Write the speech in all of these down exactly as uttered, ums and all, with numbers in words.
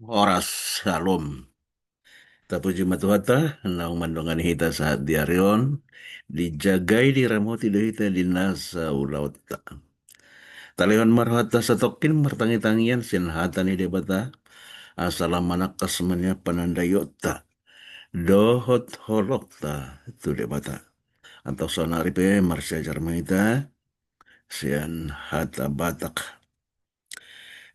Horas, syalom. Tapuji ma Tuhanta, naung mandongani hita sahat di ari on, dijagai, diramoti do hita di nasa ulaonta. Talehon ma rohanta satongkin martangitangian sian hata ni Debata, asa lam manangkas ma nian panandaionta dohot holongta tu Debata. Antong saonari pe marsiajar ma hita sian hata Batak.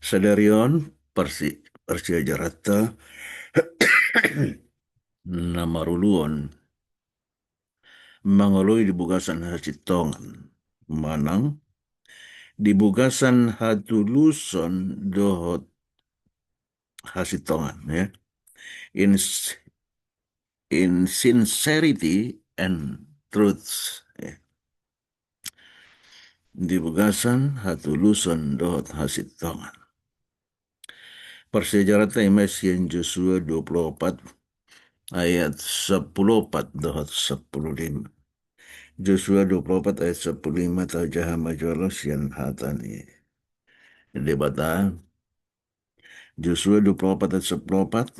Sadari on parsi-, parsiajaranta na marulu on mangoloi di bagasan hasintongan manang di bagasan hatuluson dohot hasintongan, ya. In, in sincerity and truths, ya. Di bagasan hatuluson dohot hasintongan. Parsiajaranta i ma sian Josua dua pulu opat ayat sampulu opat dohot sampulu lima. Josua dua pulu opat ayat sampulu lima, tajaha ma jolo sian hata ni Debata. Josua dua pulu opat ayat sampulu opat.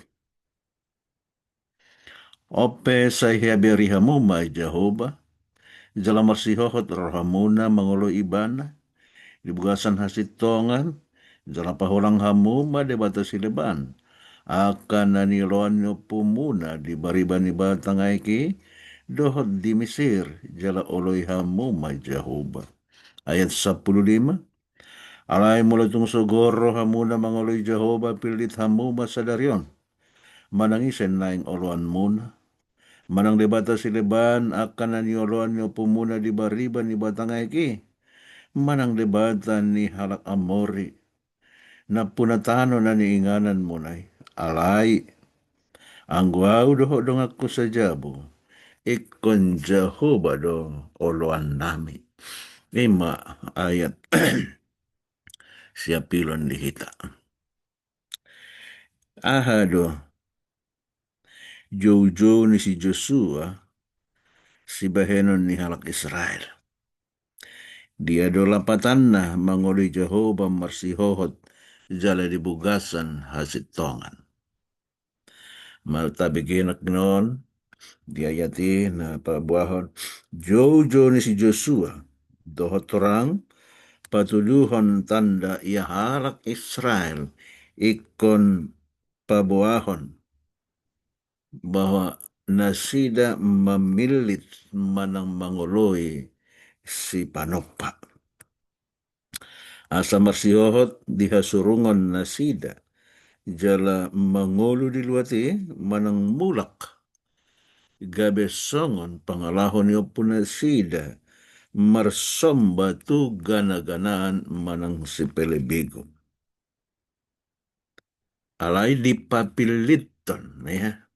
On pe sai habari hamu ma Jahowa, jala marsihohot rohamuna mangoloi Ibana di bagasan hasintongan, jala paholang hamu ma debata sileban, angka na nioloan ni ompumuna di bariba ni batang aek i dohot di Misir, jala oloi hamu ma Jahowa. Ayat sampulu lima. Alai molo tung sogot rohamuna mangoloi Jahowa, pillit hamu ma sadari on manang ise naeng oloanmuna, manang debata sileban angka na nioloan ni ompumuna di bariba ni batang aek i, manang debata ni halak Amori, nampuna tano na niingananmuna i. Alai anggo ahu dohot donganku sajabu, ingkon Jahowa do oloannami. I ma ayat siapilon di hita. Aha do joujou ni si Josua sibahenon ni halak Israel? Dia do lapatanna mangoloi Jahowa marsihohot jala di bagasan hasintongan? Molo tabege nangkinon di ayat i na paboahon joujou ni si Josua dohot torang patuduhon tanda ia halak Israel ingkon paboahon bahwa nasida mamillit manang mangoloi sipanompa. Asa marsihohot di hasurungon nasida jala mangolu di luat i manang mulak gabe songon pangalaho ni ompu nasida marsomba tu ganaganaan manang sipelebegon. Alai dipapilliton, ya.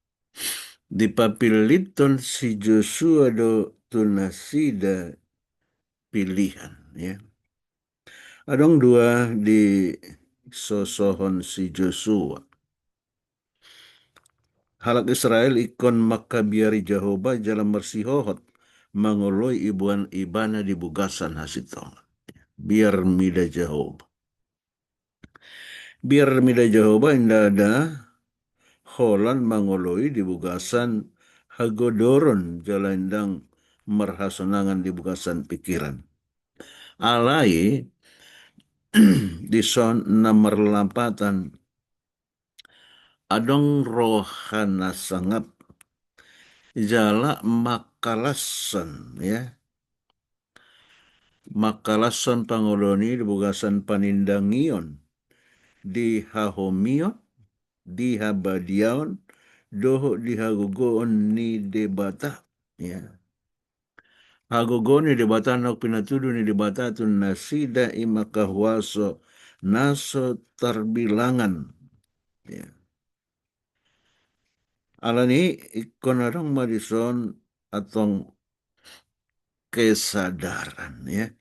Dipapilliton si Josua do tu nasida pilihan, ya. Adong dua disosohon si Josua. Halak Israel ingkon mangkabiari Jahowa jala marsihohot mangoloi ibuan ibana di bagasan hasintongan. Biar mida Jahowa. Biar mida Jahowa, ndada holan mangoloi di bagasan hagodoron jala ndang marhasonangan di bagasan pikiran. Alai dison na marlapatan adong roha na sangap jala mangkalashon, ya. Mangkalashon pangoloon i di bagasan panindangion di hahomion, di habadiaon dohot di hagogoon ni Debata, ya. Hagogoon ni Debata naung pinatudu ni Debata tu nasida i ma angka huaso na so tarbilangan, ya. Alani i ingkon adong ma dison antong kesadaran, ya.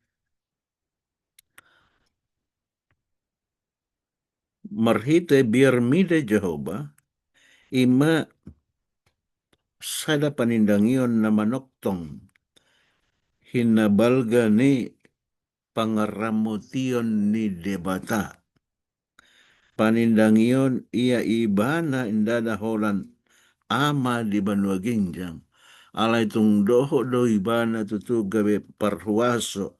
Marhite biar mida Jahowa, i ma sada panindangion na manongtong hinabalga ni pangaramotion ni Debata. Panindangion ia ibana ndada holan ama di banua ginjang. Alai tung dohot do ibana tutu gabe parhuaso,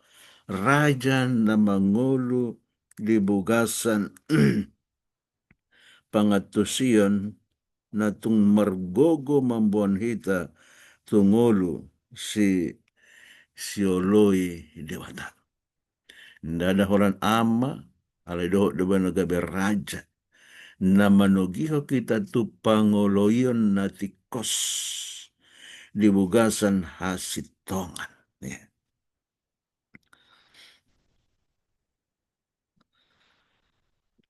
raja na mangolu di bagasan pangantusion, na tung margogo mamboan hita tu ngolu si, sioloi Debata. Ndada holan ama, alai dohot do ibana gabe raja, na manogihon hita tu pangoloion na tingkos di bagasan hasintongan. Ya.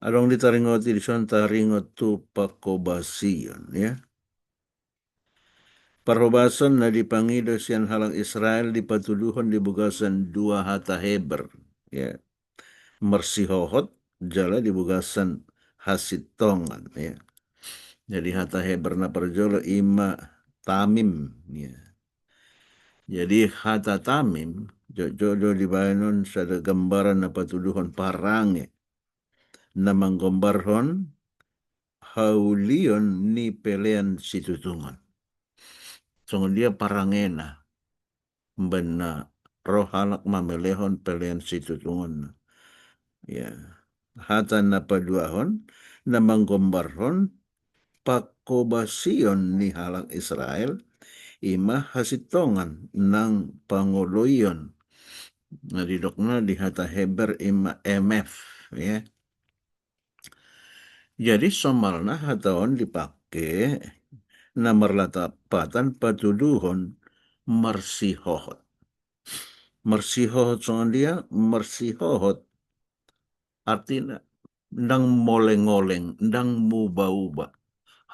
Adong ditaringoti dison, taringot tu pangkobasion, ya. Parhobason na dipangido sian halak Israel dipatuduhon di bagasan dua hata Heber, ya. Marsihohot jala di bagasan hasintongan, ya. Jadi hata Heber na parjolo ima tamim, ya. Jadi hata tamim, jotjot do dibaenon sada gambaran na patuduhon parange na manggombarhon haulion ni pelean situtungon. Songon dia parangena umbaen na ro halak mamelehon pelean situtungon. Ya. Hata na paduahon na manggombarhon pangkobasion ni halak Israel, ima hasintongan nang pangoloion. Na didokna di hata Heber ima emef, ya. Jadi somalna hata on dipake na marlapatan patuduhon marsihohot. Marsihohot songon dia, marsihohot artina ndang moleng-oleng, ndang muba-uba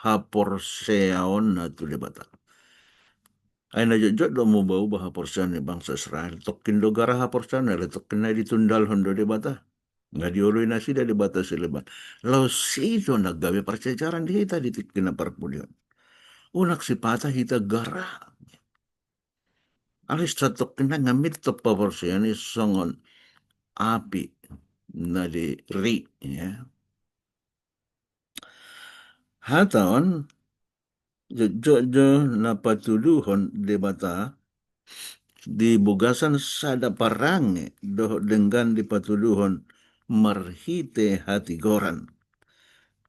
haporseaonna tu Debata. Ai na jotjot do muba-uba haporseaon ni bangso Israel. Tongkin do gara haporseaon, alai tongkin na ditundalhon do Debata. Nga dioloi nasida Debata sileban. Laos i do na gabe parsiajaran di hita di tingki na parpudi on. Unang sipata hita gara. Alai satongkin nai nga mintop haporseaon i songon api na di ri, ya. Hata on jotjot do na patuduhon Debata di bagasan sada parange dohot denggan dipatuduhon marhite hatigoran.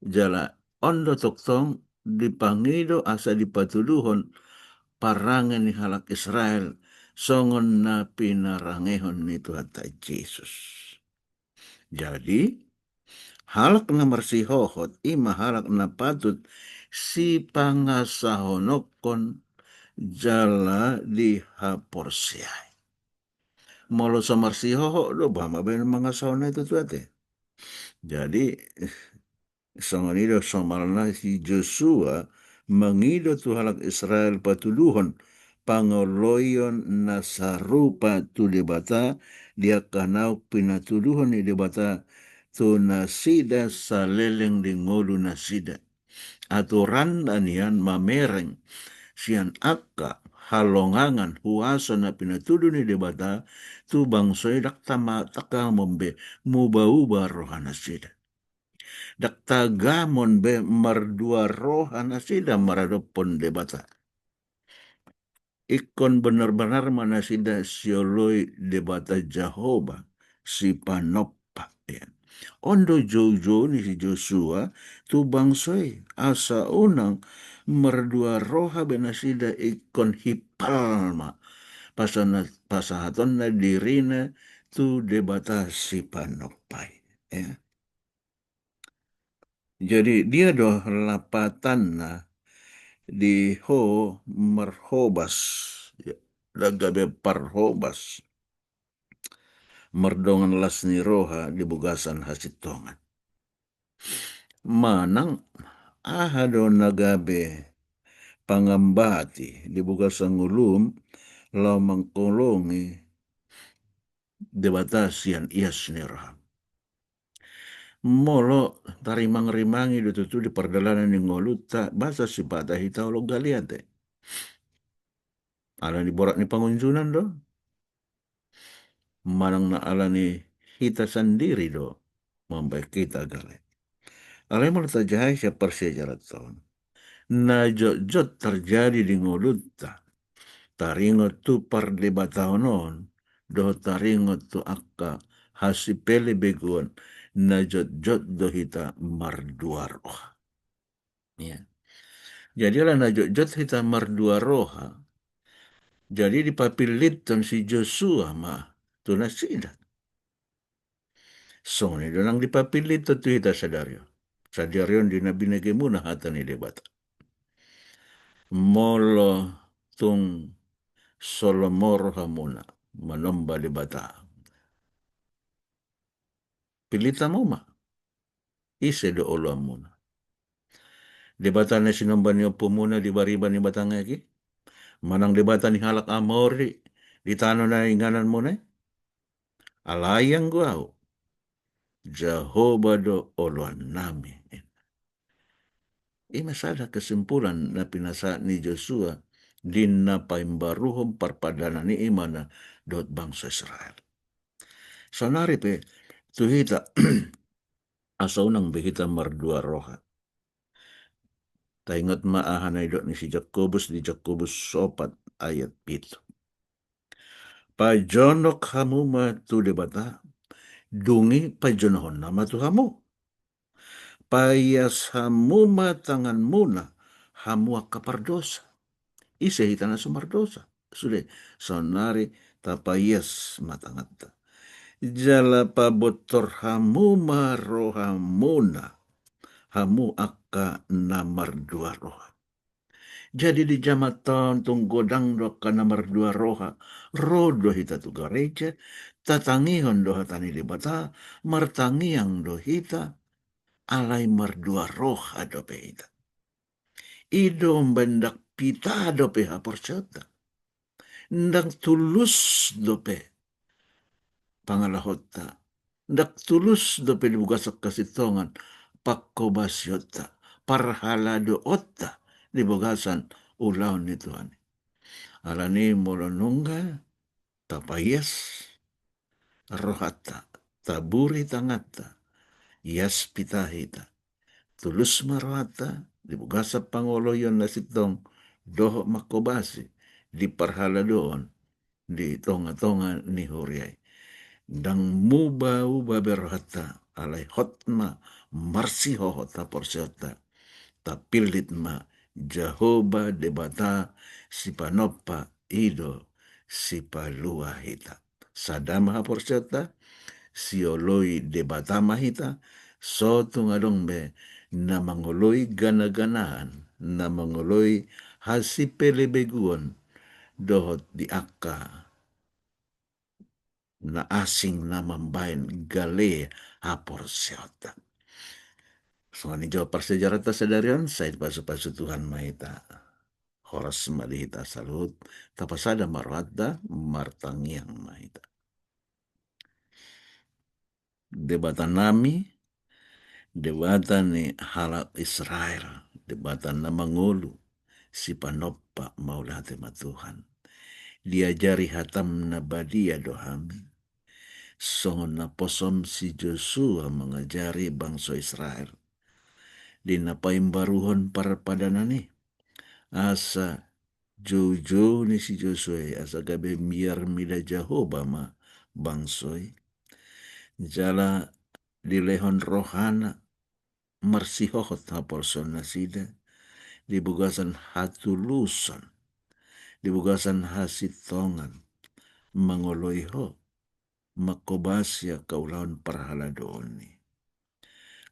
Jala on do tongtong dipangido asa dipatuduhon parange ni halak Israel songon na pinarangehon ni Tuhanta Jesus. Jadi halak na marsihohot ima halak na patut sipangasahononhon jala dihaporseai. Molo so marsihohot do, boha ma baen mangasahon na i tutu ate. Jadi songon i do somalna si Josua mangido tu halak Israel patuduhon pangoloion na sarupa tu Debata di angka naung pinatuduhon ni Debata tu nasida saleleng di ngolu nasida. Aturanna nian mamereng sian angka halongangan huaso na pinatudu ni Debata tu bangso i, ndang tagamon be muba-uba roha nasida. Ndang tagamon be mardua roha nasida maradophon Debata. Ingkon benar-benar ma nasida sioloi Debata Jahowa sipanompa, ya. On do joujou ni si Josua tu bangso i asa unang mardua roha be nasida, ingkon himpal ma pasana-, pasahatonna dirina tu Debata sipanompa i, ya. Jadi dia do lapatanna di ho marhobas, ya, na gabe parhobas mardongan las ni roha di bagasan hasintongan. Manang aha do na gabe pangambati di bagasan ngolum laho mangkolongi Debata sian ias ni roham? Molo tarimang-rimangi do tutu di pardalanan ni ngolunta, boasa sipata hita holong gale ate? Ala ni borat ni pangunjunan do? Manang na ala ni hita sandiri do mambaen hita gale? Alai molo tajahai sian parsiajaranta on, na jotjot tarjadi di ngolunta, taringot tu pardebataon on, dohot taringot tu angka hasipelebeguon, na jotjot do hita mardua roha. Ya. Jadi ala na jotjot hita mardua roha, jadi dipapilliton si Josua ma tu nasida. Songon i do nang dipapilliton tu hita sadari on. Sadari on di na binegemuna hata ni Debata. Molo tung so lomo rohamuna manomba Debata, pillit hamu ma. Ise do oloanmuna? Debata na sinomba ni ompumuna di bariba ni Batangegi? Manang debata ni halak Amori di tano na ingananmuna i? Alai anggo ahu, Jahowa do oloannami. I ma sada kesimpulan na pinasahat ni Josua di na paimbaruhon parpadanan i, imana dohot bangso Israel. Saonari pe tu hita, asa unang be hita mardua roha. Taingot ma aha na nidok ni si Jakobus di Jakobus opat ayat pitu. Pajonok hamu ma tu Debata, dung i pajonohonna ma tu hamu. Paias hamu ma tanganmuna, hamu angka pardosa. Ise hita na so mardosa? Sude, saonari tapaias ma tanganta. Jala pabontor hamu ma rohamuna, hamu angka na mardua roha. Jadi di jamanta on tung godang do angka na mardua roha, ro do hita tu gareja, tatangihon do hata ni Debata, martangiang do hita, alai mardua roha dope hita. I do umbaen ndang pita dope haporseaonta. Ndang tulus dope pangalahonta. Ndang tulus dope di bagasan hasintongan pangkobasionta, parhaladoonta di bagasan ulaon ni Tuhan i. Alani molo nunga tapaias rohanta, taburi tanganta, ias pita hita, tulus ma rohanta di bagasan pangoloion na sintong dohot mangkobasi di parhaladoon di tongatonga ni huria i. Ndang mubauba be rohanta, alai hot ma marsihohot haporseaonta. Tapillit ma Jahowa Debata sipanompa, i do sipalua hita. Sada ma haporseaonta, sioloi Debata ma hita, so tung adong be na mangoloi ganaganaan, na mangoloi hasipelebeguon dohot di angka na asing na mambaen gale haporseaonta. Songon i jo parsiajaranta sadari on, sai dipasupasu Tuhan ma hita. Horas ma di hita saluhut, tapasada ma rohanta, martangiang ma hita. Debatanami, Debata ni halak Israel, Debata na mangolu, sipanompa, mauliate ma Tuhan. Diajari hatam na badia do hami, songon naposom si Josua mangajari bangso Israel di na paimbaruhon parpadanan i, asa joujou ni si Josua i, asa gabe miarmida Jahowa ma bangso i. Jala dilehon rohana marsihohot haporseaon nasida di bagasan hatuluson, di bagasan hasintongan mangoloi Ho, mangkobasi angka ulaon parhaladoon i.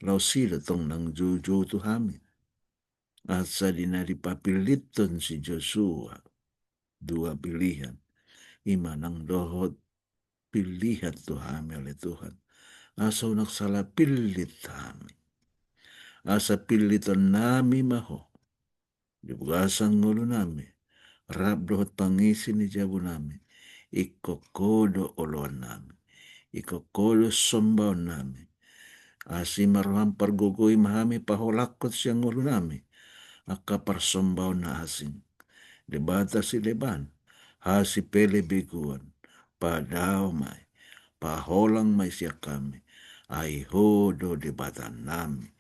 Laos i do tong nang joujou tu hami. Asa di na dipapilliton si Josua dua pilihan, i ma nang dohot pilihan tu hami ale Tuhan. Asa unang sala pillit hami. Asa pillitonnami ma Ho di bagasan ngolunami, rap dohot pangisi ni jabunami, ingkon Ho do oloannami, ingkon Ho do sombaonnami. Asi ma roham, pargogoi ma hami paholangkon sian ngolunami angka parsombaon na asing, debata sileban, hasipelebeguon, padao ma i, paholang ma i sian hami, ai Ho do Debatanami,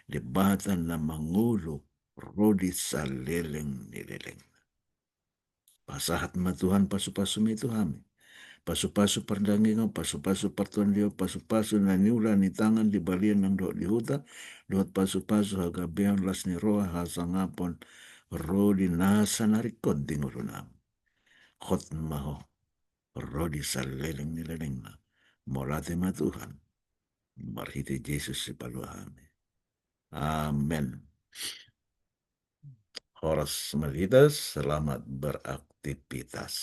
Debata na mangolu ro di saleleng ni lelengna. Pasahat ma Tuhan pasu-pasuMi tu hami. Pasu-pasu pardagingon, pasu-pasu partondion, pasu-pasu na niula ni tangan di balian nang dohot di huta, dohot pasu-pasu hagabeon, las ni roha, hasangapon, ro di nasa na ringkot di ngolunami. Hot ma Ho ro di saleleng ni lelengna. Mauliate ma Tuhan. Marhite Jesus Sipalua hami. Amen. Horas ma di hita, selamat beraktivitas.